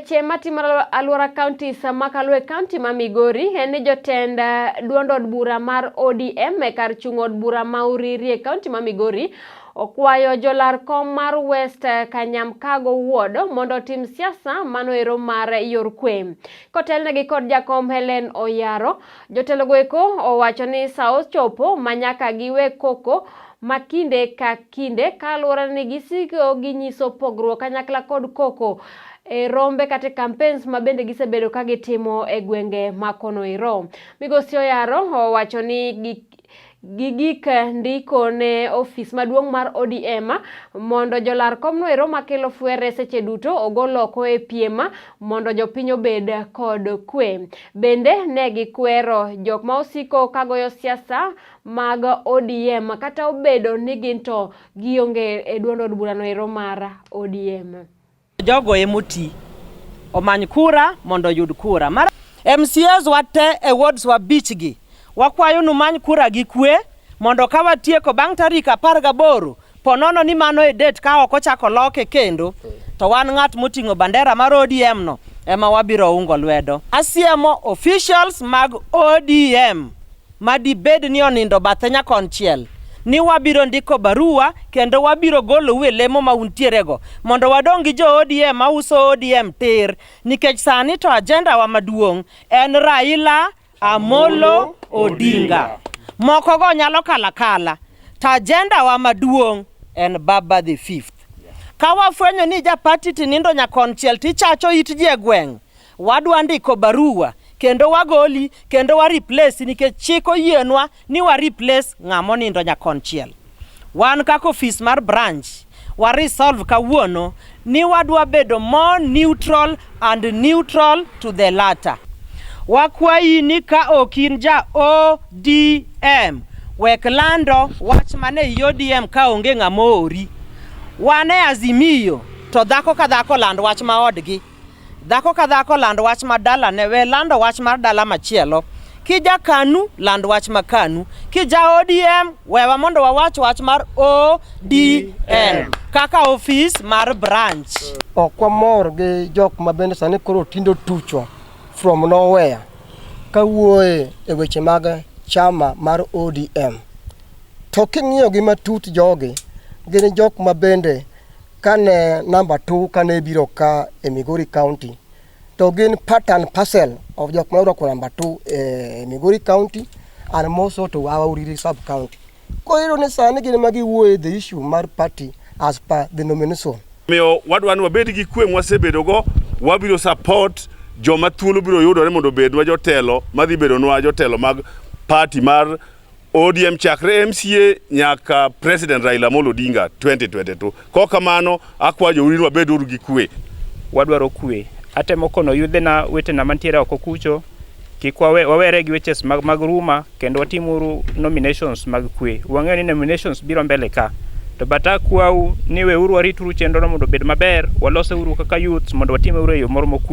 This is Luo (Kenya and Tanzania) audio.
Weche matimore alwora counties makaluo e county ma Migori en ni jotend duond od bura mar ODM e kar chung' od bura ma Uriri e county ma Migori okwayo jolar kom mar West Kanyamkago Ward mondo otim siasa mano ero mar yor kwe. Kotelnegi kod jakom Helen Oyaro, jotelogo eko owacho ni sa ochopo ma nyaka giwe koko ma kinde ka kinde kaluwore ni gisiko ginyiso pogruok kanyakla kod koko e rombe kata e campaigns ma bende gisebedo ka gitimo e gwenge ma kono ero. Migosi Oyaro owacho ni gi gik ndiko ne ofis maduong' mar ODM mondo jolar komno ero makelo fwere seche duto ogol oko e piem mondo jopiny obed kod kwe. Bende ne gikwero jok ma osiko kagoyo siasa mag ODM kata obedo ni gin to gionge e duond od burano ero mar ODM. Jogo emoti omany kura mondo oyud kura. Mar MCAs wate e wards wa bich gi wakwayo numany kura gi kwe mondo ka watieko bang' tarik 18 ponono ni mano e date ka ok ochako loke kendo to wan ng'at moting'o bandera mar ODM no ema wabiro ungo lwedo. Asiemo officials mag ODM madibed ni onindo bathe nyakonchiel ni wabiro ndiko barua kendo wabiro golou e lemo ma untierego mondo wadong' gi jo ODM mauso ODM tir nikech sani to agenda wa maduong' en Raila Amolo Odinga. Moko go nyalo kala kala to agenda wa maduong' en Baba the fifth. Ka wafwenyo ni ja party tinindo nyakonchiel tichacho it ji e gweng' wadwa ndiko barua kendo wagoli kendo wa replace nikech chik oyienwa ni wa replace ng'ama onindo nyakonchiel. Wan kaka ofis mar branch wa resolve kawuono ni wadwa bedo more neutral and neutral to the latter. Wakwayi ni ka ok in ja ODM, wek lando wach mane i ODM ka onge ng'ama oori. Wan e Azimio to dhako ka dhako land wach ma odgi. Dhako ka dhako land wach ma dalane, we lando wach mar dala machielo. Kija Kanu, land wach ma Kanu. Kija ODM, wewa mondo wawach wach mar ODM kaka ofis mar branch. Ok wamor gi jok ma bende sani koro tindo tucho from nowhere kawuoye e weche mag chama mar ODM. To king'iyo gi matut jogi, gin jok ma bende kane number 2 kane biro ka e Migori County to gin part and parcel of jok ma orwako number 2 e Migori County and more so to our Uriri sub county. Koro iyudo ni sani gin ema giwuoye the issue mar party as per the nomination. Omiyo wadwa ni wabed gi kwe mwasebedogo, wabiro support joma thuolo biro yudore mondo obednwa jotelo madhi bedonwa jotelo mag party mar ODM chakre MCA nyaka President Raila Amolo Odinga 2022. Kok kamano akwayo jouriri wabed uru gi kwe. Wadwaro kwe. Atemo kono yudhena wetena mantiere oko kucho kik wawere gi weche mag ruma kendo watimuru nominations mag kwe. Wang'eyo ni nominations biro mbele ka. To but akwau ni weuru warituru chenro no mondo obed maber, waloseuru kaka youths mondo watime uru e yo moro mokwe.